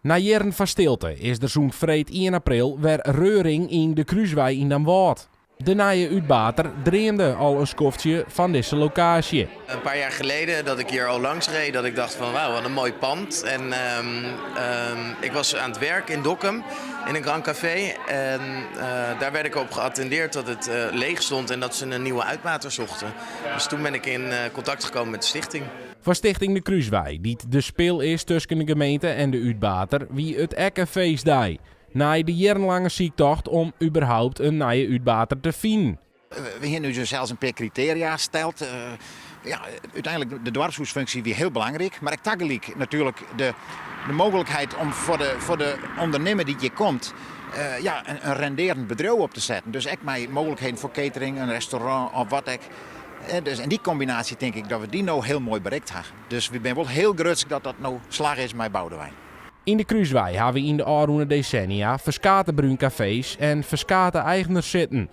Nei jierren fan stilte is der sûnt freed ien april wer reuring yn De Krúswei yn Damwâld. De nije útbater dreamde al in skoftsje fan dizze lokaasje. Een paar jaar geleden dat ik hier al langs reed, dat ik dacht van wauw, wat een mooi pand. En ik was aan het werk in Dokkum in een Grand Café. En daar werd ik op geattendeerd dat het leeg stond en dat ze een nieuwe uitbater zochten. Dus toen ben ik in contact gekomen met de stichting. Foar Stichting De Krúswei, dy't de spil is tusken de gemeente en de útbater, wie it ek in feestdei. Nei de jierrenlange syktocht om überhaupt in nije útbater te finen. We hiene ús sels in pear kritearia steld. Ja, úteinlik de doarpshûsfunksje wie hiel belangryk, mar ek tagelyk natuerlik de mooglikheid om foar de ûndernimmer dy't hjir komt, ja, in rendearend bedriuw op te setten. Dus ek mei mooglikheden foar catering, in restaurant of wat ek. Dus en dy kombinaasje tink ik dat we dy no hiel moai berikt ha. Dus wy binne wol hiel grutsk dat dat no slagge is mei Boudewijn. Yn de Krúswei hawwe yn de ôfrûne desennia ferskate brúnkafees en ferskate eigners sitten.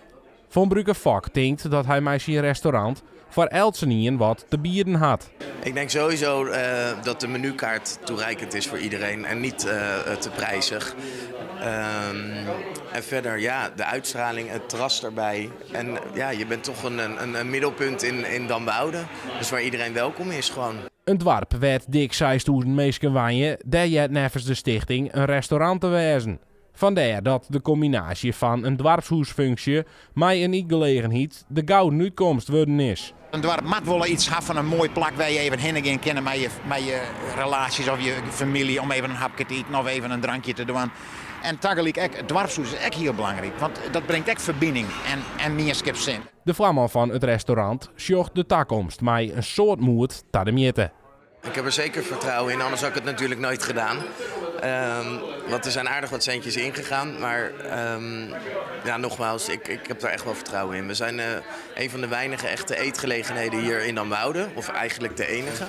Von Bruker Fok tinkt dat hy mei syn restaurant foar eltsenien wat te bieden hat. Ik denk sowieso dat de menukaart toereikend is voor iedereen en niet te prijzig. En verder, ja, de uitstraling, het terras erbij. En ja, je bent toch een middelpunt in Damwoude. Dus waar iedereen welkom is gewoon. In doarp wêr't dik 6000 minsken wenje, dêr heart neffens de stichting in restaurant te wêzen. Fandêr dat de kombinaasje fan in doarpshûsfunksje mei in ytgelegenheid de gouden útkomst wurden is. In doarp moat wol iets ha fan in moai plak wêr je even hinne gean kinne mei je relaasjes of je famylje om even in hapke te iten of even in drankje te dwaan. En tagelyk ek, it doarpshûs is ek hiel belangryk, want dat bringt ek ferbining en mienskipssin. De foarman fan it restaurant sjocht de takomst mei in soad moed ta de mjitte. Ik heb er zeker vertrouwen in, anders had ik het natuurlijk nooit gedaan. Want er zijn aardig wat centjes ingegaan, maar ja, nogmaals, ik heb daar echt wel vertrouwen in. We zijn een van de weinige echte eetgelegenheden hier in Damwoude, of eigenlijk de enige.